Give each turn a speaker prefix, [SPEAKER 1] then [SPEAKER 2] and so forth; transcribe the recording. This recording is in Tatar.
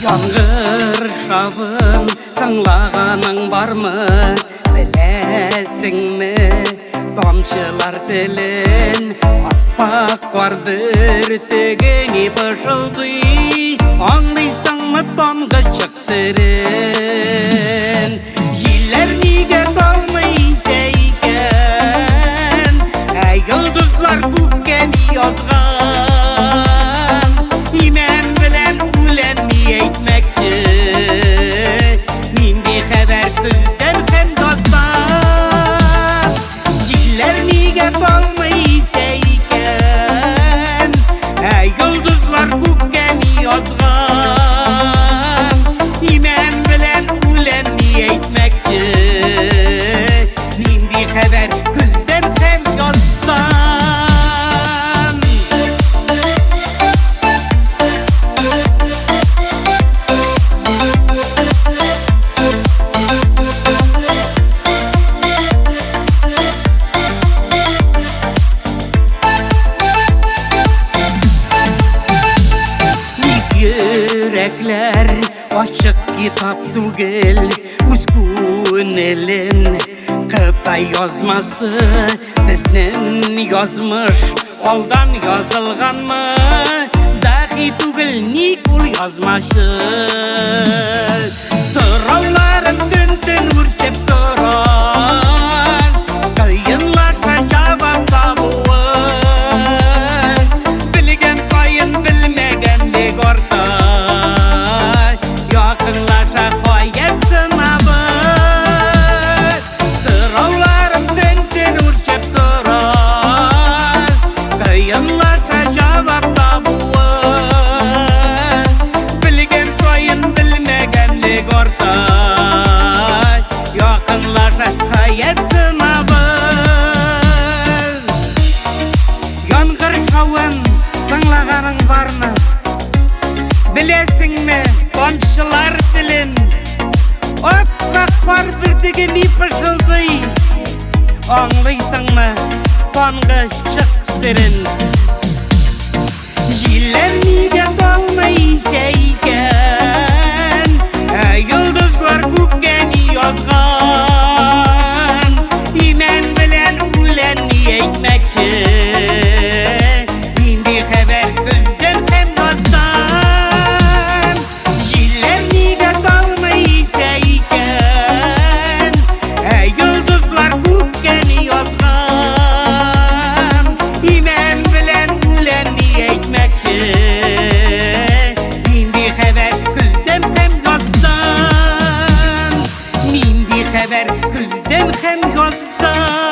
[SPEAKER 1] Яңгыр шавын тыңлаганың бармы? Беләсеңме тамчылар телен? Аппак кар бөртеге ни пышылдый? Аңлыйсыңмы тамгы чык серен? Җилләр нигә талмый исә икән? Ә йолдызлар күккә ни язган? Имән белән үлән ни әйтмәкче? Нинди хәбәр көздән һәм яздан? Җилләр нигә талмый исә икән? Ә йолдызлар күккә ни язган? Имән белән үлән ни әйтмәкче? Нинди хәбәр көздән һәм яздан? Ник йөрәкләр ачык китап түгел, үз күңелен Кытай язмасы безнең язмыш алдан язылганмы? Дахи түгел, ник ул язмачы? Сорауларым көн-төн үрчеп тора, кыенлаша җавап табуы. Белгән саен белмәгәнлек арта, якынлаша хаят сынавы. Сорауларым көн-төн үрчеп тора, кыенлаша җавап табуы. Белгән саен белмәгәнлек арта, якынлаша хаят сынавы. Яңгыр шавын тыңлаганың бармы? Беләсеңме тамчылар телен? Аппак кар бөртеге ни пышылдый? Аңлыйсыңмы таңгы чык серен? Җилләр нигә талмый исә икән? Ә йолдызлар күккә ни язган? Имән белән үлән ни әйтмәкче? Нинди хәбәр көздән һәм яздан? Җилләр нигә талмый исә икән? Ә йолдызлар күккә ни язган? Имән белән үлән ни әйтмәкче? Нинди хәбәр көздән һәм яздан? Нинди хәбәр көздән һәм яздан?